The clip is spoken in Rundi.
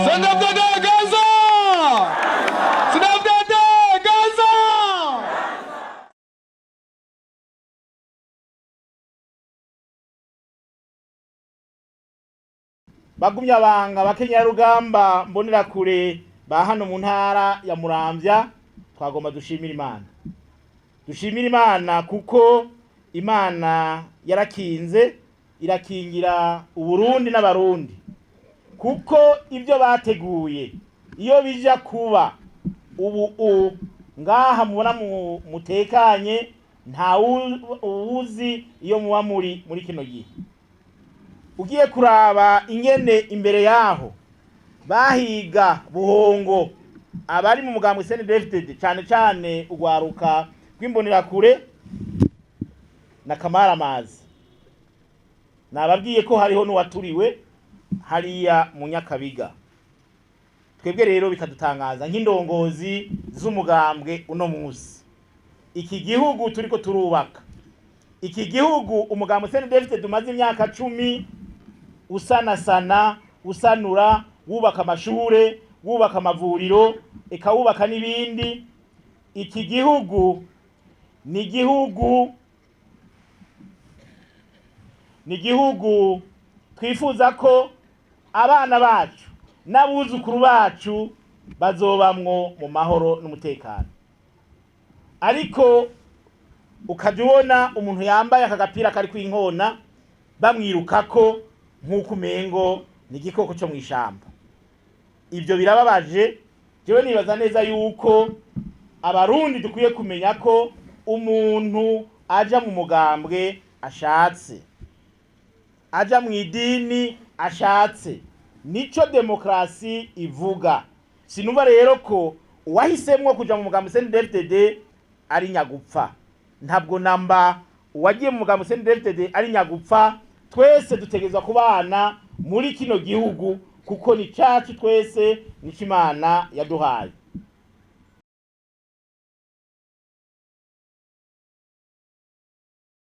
CNDD-FDD Gaza! CNDD-FDD Gaza! Bagumya banga abakenyarugamba mbonerakure ba hano mu ntara ya Muramvya, twagomba dushimira Imana, dushimira Imana kuko Imana yarakinze, irakingira Uburundi n'Abarundi, kuko ibyo bateguye iyo bija kuba ubu ngaha mubona mutekanye, nta uwuzi iyo muba muri kino gihe. Ugiye kuraba ingene imbere yaho bahiga buhongo abari mu mugambwe CNDD-FDD, cane cane urwaruka rw'imbonerakure na Kamaramazi. Nababwiye ko hariho n'uwaturiwe hariya mu Nyakabiga. Twebwe rero bikadutangaza nk'indongozi z'umugambwe uno munsi, iki gihugu turiko turubaka, iki gihugu umugambwe CNDD-FDD umaze imyaka 10 usanasana, usanura, wubaka amashure, wubaka amavuriro, eka wubaka n'ibindi. Iki gihugu ni igihugu, ni igihugu twifuza ko abana bacu n'abuzukuru bacu bazobamwo mu mahoro n'umutekano. Ariko ukajya ubona umuntu yambaye aka gapira kari kw'inkona bamwirukako nk'uko umengo ni igikoko cyo mu ishamba. Ibyo birababaje. Jewe nibaza neza yuko Abarundi dukwiye kumenya ko umuntu aja mu mugambwe ashatse, aja mu idini ashatse, nico demokrasi ivuga. Sinumva rero ko uwahisemwo kuja mu mugambwe CNDD-FDD ari nyagupfa. Ntabwo namba uwagiye mu mugambwe CNDD-FDD ari nyagupfa. Twese dutegerezwa kubana muri kino gihugu kuko ni cacu twese, nico Imana yaduhaye.